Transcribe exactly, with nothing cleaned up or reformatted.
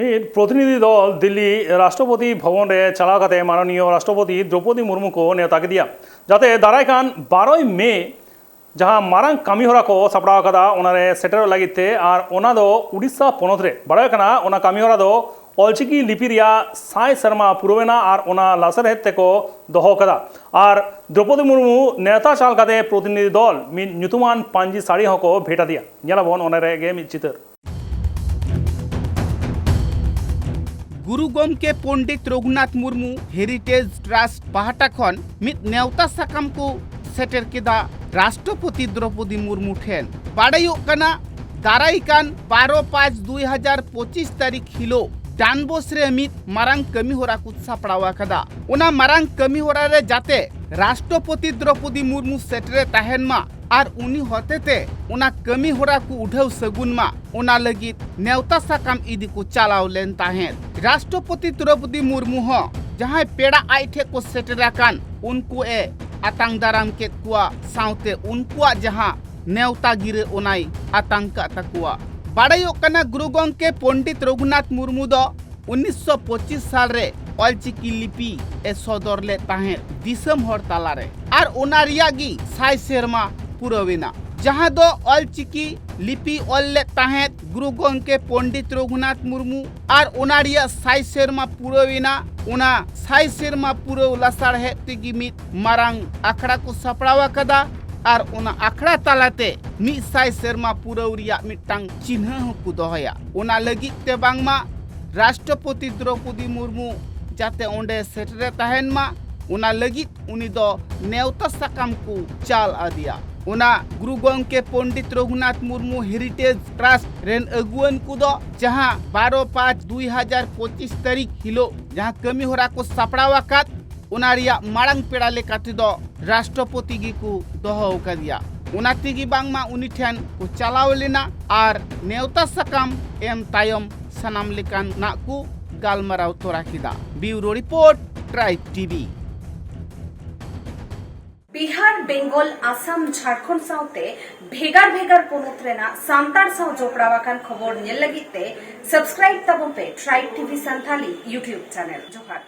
ᱢᱤᱫ ᱯᱨᱚᱛᱤᱱᱤᱫᱷᱤ ᱫᱚᱞ ᱫᱤᱞᱞᱤ ᱨᱟᱥᱴᱨᱚᱯᱚᱛᱤ ᱵᱷᱚᱵᱚᱱ ᱨᱮ ᱪᱟᱞᱟᱣ ᱠᱟᱛᱮ ᱢᱟᱱᱚᱱᱤᱭᱚ ᱨᱟᱥᱴᱨᱚᱯᱚᱛᱤ ᱫᱨᱚᱯᱚᱫᱤ ᱢᱩᱨᱢᱩ ᱠᱚ ᱱᱮᱣᱛᱟ ᱠᱮᱫᱮᱭᱟ, ᱡᱟᱛᱮ ᱫᱟᱨᱟᱭ ᱠᱟᱱ ᱵᱟᱨᱚᱭ ᱢᱮ ᱡᱟᱦᱟᱸ ᱢᱟᱨᱟᱝ ᱠᱟᱹᱢᱤ ᱦᱚᱨᱟ ᱠᱚ ᱥᱟᱯᱲᱟᱣ ᱟᱠᱟᱫᱟ, ᱚᱱᱟᱨᱮ ᱥᱮᱴᱮᱨᱚᱜ ᱞᱟᱹᱜᱤᱫ ᱛᱮ᱾ ᱟᱨ ᱚᱱᱟ ᱫᱚ ᱩᱰᱤᱥᱟ ᱯᱚᱱᱚᱛ ᱨᱮ ᱵᱟᱲᱟᱭ ᱠᱟᱱᱟ, ᱚᱱᱟ ᱠᱟᱹᱢᱤ ᱦᱚᱨᱟ ᱫᱚ ᱚᱞᱪᱤᱠᱤ ᱞᱤᱯᱤ ᱨᱮᱭᱟᱜ ᱥᱟᱭ ᱥᱮᱨᱢᱟ ᱯᱩᱨᱟᱹᱣᱮᱱᱟ ᱟᱨ ᱚᱱᱟ ᱞᱟᱥᱟᱲᱦᱮᱫ ᱛᱮᱠᱚ ᱫᱚᱦᱚ ᱟᱠᱟᱫᱟ᱾ ᱟᱨ ᱫᱨᱚᱯᱚᱫᱤ ᱢᱩᱨᱢᱩ ᱱᱮᱣᱛᱟ ᱪᱟᱞ ᱠᱟᱛᱮ ᱯᱨᱚᱛᱤᱱᱤᱫᱷᱤ ᱫᱚᱞ ᱢᱤᱫ ᱧᱩᱛᱩᱢᱟᱱ ᱯᱟᱹᱧᱪᱤ ᱥᱟᱹᱲᱤ ᱦᱚᱸᱠᱚ ᱵᱷᱮᱴ ᱟᱫᱮᱭᱟ᱾ ᱧᱮᱞᱟᱵᱚᱱ ᱚᱱᱟ ᱨᱮ ᱜᱮ ᱢᱤᱫ ᱪᱤᱛᱟᱹᱨ᱾ ᱜᱩᱨᱩ ᱜᱚᱢᱠᱮ ᱯᱚᱱᱰᱤᱛ ᱨᱚᱜᱷᱩᱱᱟᱛᱷ ᱢᱩᱨᱢᱩ ᱦᱮᱨᱤᱴᱮᱡᱽ ᱴᱨᱟᱥᱴ ᱯᱟᱦᱴᱟ ᱠᱷᱚᱱ ᱢᱤᱫ ᱱᱮᱣᱛᱟ ᱥᱟᱠᱟᱢ ᱠᱚ ᱥᱮᱴᱮᱨ ᱠᱮᱫᱟ ᱨᱟᱥᱴᱨᱚᱯᱚᱛᱤ ᱫᱨᱚᱯᱚᱫᱤ ᱢᱩᱨᱢᱩ ᱴᱷᱮᱱ᱾ ᱵᱟᱰᱟᱭᱚᱜ ᱠᱟᱱᱟ, ᱫᱟᱨᱟᱭ ᱠᱟᱱ ᱵᱟᱨᱚ ᱯᱟᱸᱪ ᱫᱩᱭ ᱦᱟᱡᱟᱨ ᱯᱚᱸᱪᱤᱥ ᱛᱟᱹᱨᱤᱠᱷ ᱦᱤᱞᱳᱜ ᱰᱟᱱᱵᱚᱥ ᱨᱮ ᱢᱤᱫ ᱢᱟᱨᱟᱝ ᱠᱟᱹᱢᱤ ᱦᱚᱨᱟ ᱠᱚ ᱥᱟᱯᱲᱟᱣ ᱟᱠᱟᱫᱟ᱾ ᱚᱱᱟ ᱢᱟᱨᱟᱝ ᱠᱟᱹᱢᱤ ᱦᱚᱨᱟ ᱨᱮ ᱡᱟᱛᱮ ᱨᱟᱥᱴᱨᱚᱯᱚᱛᱤ ᱫᱨᱚᱯᱚᱫᱤ ᱢᱩᱨᱢᱩ ᱥᱮᱴᱮᱨᱮ ᱛᱟᱦᱮᱱ ᱢᱟ ᱟᱨ ᱩᱱᱤ ᱦᱚᱛᱮᱛᱮ ᱚᱱᱟ ᱠᱟᱹᱢᱤ ᱦᱚᱨᱟ ᱠᱚ ᱩᱰᱷᱟᱹᱣ ᱥᱟᱹᱜᱩᱱ ᱢᱟ, ᱚᱱᱟ ᱞᱟᱹᱜᱤᱫ ᱱᱮᱣᱛᱟ ᱥᱟᱠᱟᱢ ᱤᱫᱤ ᱠᱚ ᱪᱟᱞᱟᱣ ᱞᱮᱱ ᱛᱟᱦᱮᱸᱫ᱾ ᱨᱟᱥᱴᱨᱚᱯᱚᱛᱤ ᱫᱨᱚᱯᱚᱫᱤ ᱢᱩᱨᱢᱩ ᱦᱚᱸ ᱡᱟᱦᱟᱸᱭ ᱯᱮᱲᱟ ᱟᱡ ᱴᱷᱮᱱ ᱠᱚ ᱥᱮᱴᱮᱨ ᱟᱠᱟᱱ, ᱩᱱᱠᱩ ᱮ ᱟᱛᱟᱝ ᱫᱟᱨᱟᱢ ᱠᱮᱫ ᱠᱚᱣᱟ, ᱥᱟᱶᱛᱮ ᱩᱱᱠᱩᱣᱟᱜ ᱡᱟᱦᱟᱸ ᱱᱮᱣᱛᱟ ᱜᱤᱨᱟᱹ, ᱚᱱᱟᱭ ᱟᱛᱟᱝ ᱠᱟᱜ ᱛᱟᱠᱚᱣᱟ᱾ ᱵᱟᱰᱟᱭᱚᱜ ᱠᱟᱱᱟ, ᱜᱩᱨᱩ ᱜᱚᱢᱠᱮ ᱯᱚᱱᱰᱤᱛ ᱨᱚᱜᱷᱩᱱᱟᱛᱷ ᱢᱩᱨᱢᱩ ᱫᱚ ᱩᱱᱤᱥᱥᱚ ᱯᱚᱸᱪᱤᱥ ᱥᱟᱞ ᱨᱮ ᱚᱞᱪᱤᱠᱤ ᱞᱤᱯᱤ ᱮ ᱥᱚᱫᱚᱨ ᱞᱮᱫ ᱛᱟᱦᱮᱸᱫ ᱫᱤᱥᱚᱢ ᱦᱚᱲ ᱛᱟᱞᱟᱨᱮ, ᱟᱨ ᱚᱱᱟ ᱨᱮᱭᱟᱜ ᱜᱮ ᱥᱟᱭ ᱥᱮᱨᱢᱟ ᱯᱩᱨᱟᱹᱣᱮᱱᱟ, ᱡᱟᱦᱟᱸ ᱫᱚ ᱚᱞᱪᱤᱠᱤ ᱞᱤᱯᱤ ᱚᱞ ᱞᱮᱫ ᱛᱟᱦᱮᱸᱫ ᱜᱩᱨᱩ ᱜᱚᱢᱠᱮ ᱯᱚᱱᱰᱤᱛ ᱨᱚᱜᱷᱩᱱᱟᱛᱷ ᱢᱩᱨᱢᱩ, ᱟᱨ ᱚᱱᱟ ᱨᱮᱭᱟᱜ ᱥᱟᱭ ᱥᱮᱨᱢᱟ ᱯᱩᱨᱟᱹᱣᱮᱱᱟ᱾ ᱚᱱᱟ ᱥᱟᱭ ᱥᱮᱨᱢᱟ ᱯᱩᱨᱟᱹᱣ ᱞᱟᱥᱟᱲᱦᱮᱫ ᱛᱮᱜᱮ ᱢᱤᱫ ᱢᱟᱨᱟᱝ ᱟᱠᱷᱲᱟ ᱠᱚ ᱥᱟᱯᱲᱟᱣ ᱟᱠᱟᱫᱟ, ᱟᱨ ᱚᱱᱟ ᱟᱠᱷᱲᱟ ᱛᱟᱞᱟᱛᱮ ᱢᱤᱫ ᱥᱟᱭ ᱥᱮᱨᱢᱟ ᱯᱩᱨᱟᱹᱣ ᱨᱮᱭᱟᱜ ᱢᱤᱫᱴᱟᱝ ᱪᱤᱱᱦᱟᱹ ᱦᱚᱸᱠᱚ ᱫᱚᱦᱚᱭᱟ᱾ ᱚᱱᱟ ᱞᱟᱹᱜᱤᱫ ᱛᱮ ᱵᱟᱝᱢᱟ ᱨᱟᱥᱴᱨᱚᱯᱚᱛᱤ ᱫᱨᱚᱯᱚᱫᱤ ᱢᱩᱨᱢᱩ ᱡᱟᱛᱮ ᱚᱸᱰᱮ ᱥᱮᱴᱮᱨᱮ ᱛᱟᱦᱮᱱ ᱢᱟ, ᱚᱱᱟ ᱞᱟᱹᱜᱤᱫ ᱩᱱᱤ ᱫᱚ ᱱᱮᱣᱛᱟ ᱥᱟᱠᱟᱢ ᱠᱚ ᱪᱟᱞ ᱟᱫᱮᱭᱟ᱾ ᱚᱱᱟ ᱜᱩᱨᱩ ᱜᱚᱢᱠᱮ ᱯᱚᱱᱰᱤᱛ ᱨᱚᱜᱷᱩᱱᱟᱛᱷ ᱢᱩᱨᱢᱩ ᱦᱮᱨᱤᱴᱮᱡᱽ ᱴᱨᱟᱥᱴ ᱨᱮᱱ ᱟᱹᱜᱩᱣᱟᱹᱱ ᱠᱚᱫᱚ, ᱡᱟᱦᱟᱸ ᱵᱟᱨᱚ ᱯᱟᱸᱪ ᱫᱩᱭ ᱦᱟᱡᱟᱨ ᱯᱚᱸᱪᱤᱥ ᱛᱟᱹᱨᱤᱠᱷ ᱦᱤᱞᱳᱜ ᱡᱟᱦᱟᱸ ᱠᱟᱹᱢᱤ ᱦᱚᱨᱟ ᱠᱚ ᱥᱟᱯᱲᱟᱣ ᱟᱠᱟᱫ, ᱚᱱᱟ ᱨᱮᱭᱟᱜ ᱢᱟᱲᱟᱝ ᱯᱮᱲᱟ ᱞᱮᱠᱟ ᱛᱮᱫᱚ ᱨᱟᱥᱴᱨᱚᱯᱚᱛᱤ ᱜᱮᱠᱚ ᱫᱚᱦᱚ ᱟᱠᱟᱫᱮᱭᱟ᱾ ᱚᱱᱟ ᱛᱮᱜᱮ ᱵᱟᱝᱢᱟ ᱩᱱᱤ ᱴᱷᱮᱱ ᱠᱚ ᱪᱟᱞᱟᱣ ᱞᱮᱱᱟ ᱟᱨ ᱱᱮᱣᱛᱟ ᱥᱟᱠᱟᱢ ᱮᱢ ᱛᱟᱭᱚᱢ ᱥᱟᱱᱟᱢ ᱞᱮᱠᱟᱱᱟᱜ ᱠᱚ ᱜᱟᱞᱢᱟᱨᱟᱣ ᱛᱚᱨᱟ ᱠᱮᱫᱟ᱾ Bureau report, tribe TV. Bihar, Bengal, Assam, Jharkhand ᱥᱟᱶᱛᱮ ᱵᱷᱮᱜᱟᱨ ᱵᱷᱮᱜᱟᱨ ᱯᱚᱱᱚᱛ ᱨᱮᱱᱟᱜ ᱥᱟᱱᱛᱟᱲ ᱥᱟᱶ ᱡᱚᱯᱲᱟᱣ ᱟᱠᱟᱱ ᱠᱷᱚᱵᱚᱨ ᱧᱮᱞ ᱞᱟᱹᱜᱤᱫ ᱛᱮ subscribe ᱛᱟᱵᱚᱱ ᱯᱮ Tribe T V Santali YouTube channel. ᱡᱚᱦᱟᱨ᱾